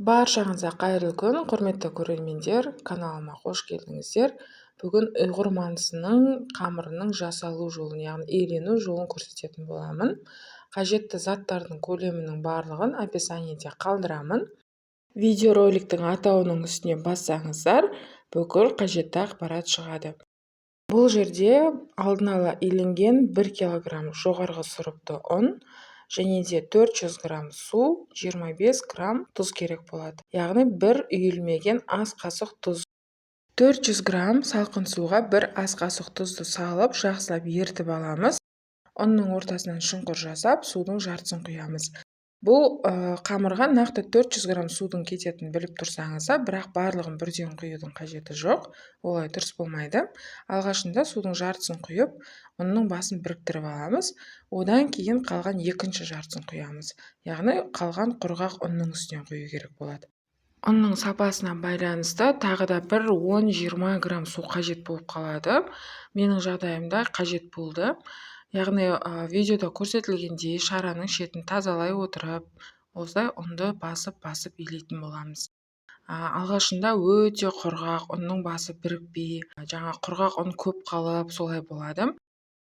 Баршаңызға қайырлы күн, құрметті көрермендер! Каналыма қош келдіңіздер! Бүгін ұйғыр мантысының қамырының жасалу жолын, яғни илену жолын көрсететін боламын. Қажетті заттардың көлемінің барлығын описаниеде қалдырамын. Видеороликтің атауының үстіне бассаңыздар, бүкіл қажетті ақпарат шығады. Бұл жерде алдын ала иленген 1 килограмм жоғарғы сұрыпты ұн және де 400 грамм су, 25 грамм тұз керек болады, яғни бір үйілмеген ас қасық тұз. 400 грамм салқын суға бір ас қасық тұзды салып, жақсылап ерітіп аламыз. Ұнның ортасынан шұңқыр жасап, судың жартысын құямыз. Бұл қамырға нақты 400 грамм судың кететінін біліп тұрсаңыз да, бірақ барлығын бірден құюдың қажеті жоқ, олай дұрыс болмайды. Алғашында судың жартысын құйып, ұнның басын біріктіріп аламыз. Одан кейін қалған екінші жартысын құямыз, яғни қалған құрғақ ұнның үстінен құю керек болады. Ұнның сапасына байланысты тағы да бір 10-20 грамм су қажет болып қалады. Менің жағдайымда қажет болды. Яғни видеода көрсетілгендей, шараның шетін тазалай отырып, осылай ұнды басып-басып илейтін боламыз. Алғашында өте құрғақ, ұнның басы бірікпей, жаңа құрғақ ұн көп қалып, солай болады.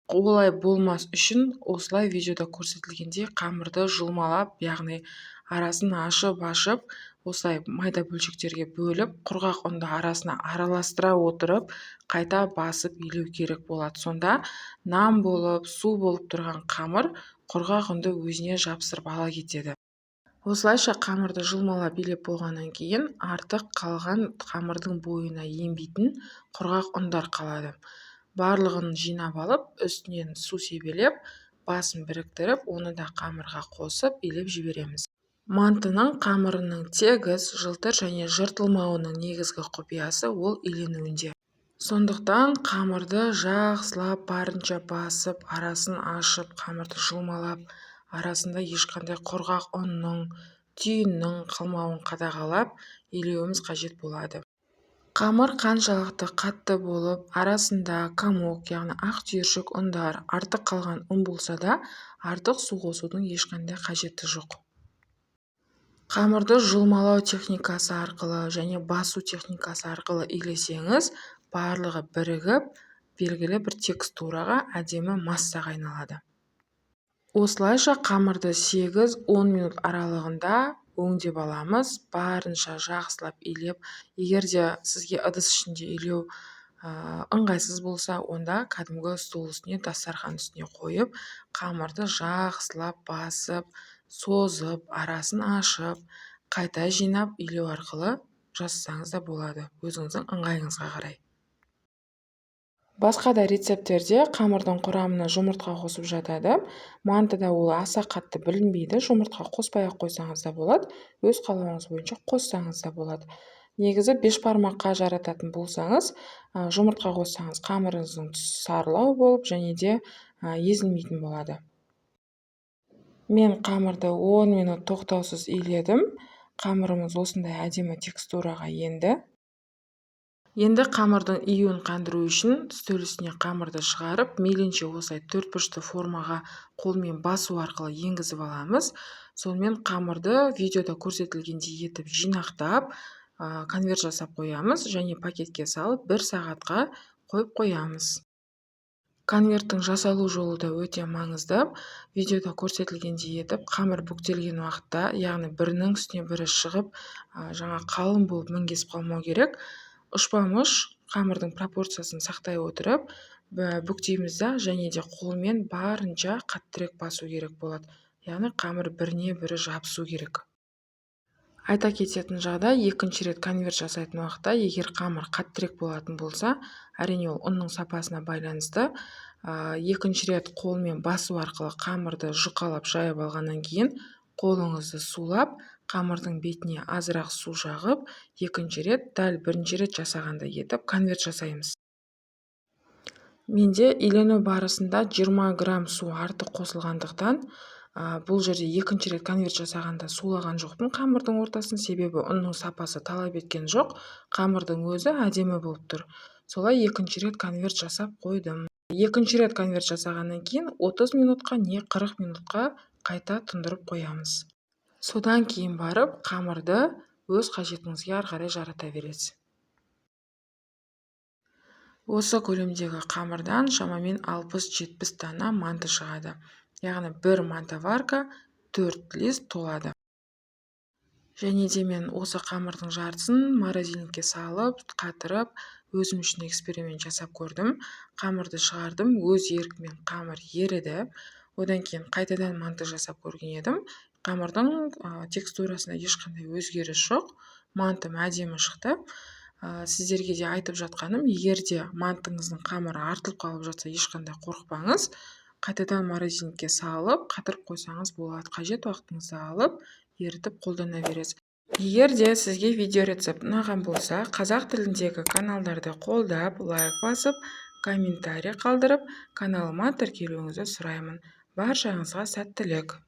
Олай болмас үшін осылай видеода көрсетілгендей қамырды жұлмалап, яғни арасын ашып-ашып, осылай майда бөлшектерге бөліп, құрғақ ұнды арасына араластыра отырып, қайта басып илеу керек болады. Сонда нам болып, су болып тұрған қамыр құрғақ ұнды өзіне жапсырып ала кетеді. Осылайша қамырды жұлмалап илеп болғаннан кейін артық қалған қамырдың бойына енбейтін құрғақ ұндар қалады. Барлығын жинап алып, үстінен су себелеп, басын біріктіріп, оны да қамырға қосып илеп жібереміз. Мантының қамырының тегіс, жылтыр және жыртылмауының негізгі құпиясы ол иленуінде. Сондықтан қамырды жақсылап барынша басып, арасын ашып, қамырды жұлмалап, арасында ешқандай құрғақ ұнның, түйіннің қалмауын қадағалап илеуіміз қажет болады. Қамыр қаншалықты қатты болып, арасында комок, яғни ақ түйіршік ұндар, артық қалған ұн болса да, артық су қосудың ешқандай қажеті жоқ. Қамырды жұлмалау техникасы арқылы және басу техникасы арқылы илесеңіз, барлығы бірігіп, белгілі бір текстураға, әдемі массаға айналады. Осылайша қамырды 8-10 минут аралығында өңдеп аламыз, барынша жақсылап илеп. Егер де сізге ыдыс ішінде илеу ыңғайсыз болса, онда кәдімгі стол үстіне, дастархан үстіне қойып, қамырды жақсылап басып, созып, арасын ашып, қайта жинап илеу арқылы жасасаңыз да болады, өзіңіздің ыңғайыңызға қарай. Басқа да рецепттерде қамырдың құрамына жұмыртқа қосып жатады. Мантыда ол аса қатты білінбейді, жұмыртқа қоспай-ақ қойсаңыз да болады, өз қалауыңыз бойынша қоссаңыз да болады. Негізі бешбармаққа жарататын болсаңыз, жұмыртқа қоссаңыз, қамырыңыздың түсі сарылау болып және де езілмейтін болады. Мен қамырды 10 минут тоқтаусыз иледім. Қамырымыз осындай әдемі текстураға енді. Енді қамырдың июін қандыру үшін үстел үстіне қамырды шығарып, мейлінше осылай төртбұрышты формаға қолмен басу арқылы енгізіп аламыз. Сонымен қамырды видеода көрсетілгендей етіп жинақтап, конверт жасап қоямыз және пакетке салып, бір сағатқа қойып қоямыз. Конверттің жасалу жолы да өте маңызды. Видеода көрсетілгендей етіп қамыр бүктелген уақытта, яғни бірінің үстіне бірі шығып, жаңа қалың болып мінгесіп қалмау керек. Ұшпа-мұш қамырдың пропорциясын сақтай отырып бүктейміз да, және де қолмен барынша қаттырақ басу керек болады, яғни қамыр біріне бірі жабысу керек. Айта кететін жағдай: екінші рет конверт жасайтын уақытта, егер қамыр қаттырақ болатын болса, әрине, ол ұнның сапасына байланысты, екінші рет қолмен басу арқылы қамырды жұқалап жайып алғаннан кейін қолыңызды сулап, қамырдың бетіне азырақ су жағып, екінші рет дәл бірінші рет жасағандай етіп конверт жасаймыз. Менде илену барысында 20 грамм су артық қосылғандықтан, бұл жерде екінші рет конверт жасағанда сулаған жоқпын қамырдың ортасын, себебі ұнның сапасы талап еткен жоқ, қамырдың өзі әдемі болып тұр. Солай екінші рет конверт жасап қойдым. Екінші рет конверт жасағаннан кейін 30 минутқа не 40 минутқа қайта тұндырып қоямыз. Содан кейін барып қамырды Өз қажетіңізге ары қарай жарата бересіз. Осы көлемдегі қамырдан шамамен 60-70 дана манты шығады, яғни бір мантоварка 4 лист толады. Және де мен осы қамырдың жартысын морозильникке салып, қатырып, өзім үшін эксперимент жасап көрдім. Қамырды шығардым, өз еркімен қамыр еріді. Одан кейін қайтадан манты жасап көрген едім. Қамырдың текстурасында ешқандай өзгеріс жоқ, мантым әдемі шықты. Сіздерге де айтып жатқаным: егер де мантыңыздың қамыры артылып қалып жатса, ешқандай қорықпаңыз, қайтадан морозильникке салып, қатырып қойсаңыз болады. Қажет уақытыңызда алып, ерітіп қолдана бересіз. Егер де сізге видеорецепт ұнаған болса, қазақ тіліндегі каналдарды қолдап, лайк басып, комментарий қалдырып, каналыма тіркелуіңізді сұраймын. Баршаңызға сәттілік!